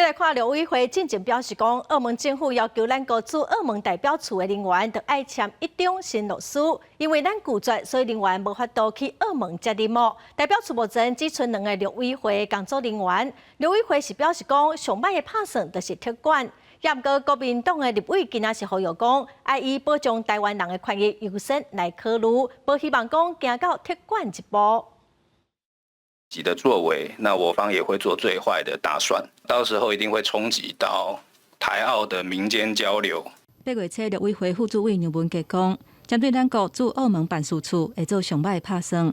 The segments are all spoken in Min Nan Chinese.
來看陸委會進前表示講，澳門政府要求咱國駐澳門代表處的人員，著愛簽一張承諾書，因為咱拒絕，所以人員無法度去澳門接任務。代表處目前只賰兩個陸委會工作人員，陸委會是表示講，上䆀的拍算就是撤館。也毋過國民黨的立委今仔是呼籲講，愛以保障台灣人的權益優先來考慮，無希望講行到撤館這步。的作為，那我方也會做最壞的打算，到時候一定會衝擊到台澳的民間交流。8月初，陸委會副主委梁文傑講，針對咱國駐澳門辦事處會做上䆀的拍算，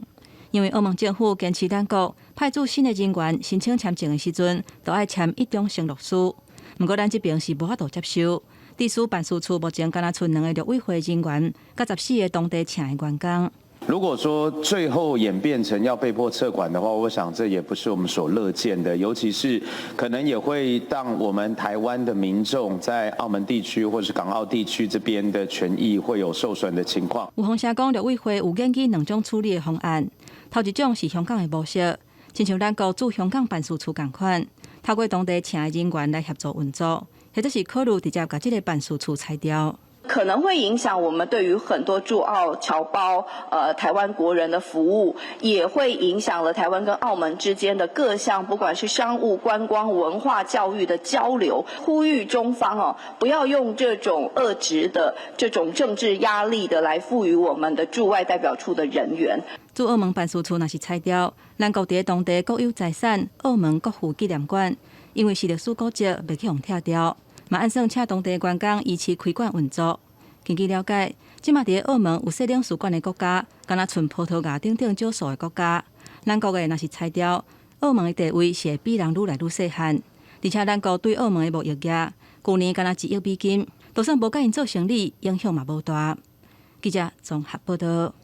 因為澳門政府堅持咱國派駐新的人員申請簽證的時陣，都愛簽一張承諾書。毋過咱這邊是無法度接受，致使辦事處目前干焦賰兩个陸委會人員，佮14個當地請的員工。如果說最後演變成要被迫撤館的話，我想這也不是我們所樂見的，尤其是可能也會讓我們台灣的民眾在澳門地區或是港澳地區這邊的權益會有受損的情況。有風聲講，陸委會有研究兩種處理的方案，頭一種是香港的模式，親像咱國駐香港辦事處仝款，透過當地請的人員來協助運作，或者是考慮直接共這个辦事處裁掉。可能會影響我們對於很多駐澳僑胞、台灣國人的服務，也會影響了台灣跟澳門之間的各項，不管是商務、觀光、文化、教育的交流。呼籲中方哦，不要用這種惡質的這種政治壓力的來賦予我們的駐外代表處的人員。駐澳門辦事處若是裁掉，咱國佇當地國有財產澳門國父紀念館，因為是歷史古蹟，袂去予拆掉。嘛按算請當地員工維持開館運作。根據了解，這馬佇澳門有設領事館的國家，敢若賰葡萄牙等等少數的國家。咱國的若是裁掉，澳門的地位是會比人愈來愈細漢。而且咱國對澳門的貿易額，舊年敢若1億美金，就算無佮𪜶做生理，影響嘛無大。記者綜合報道。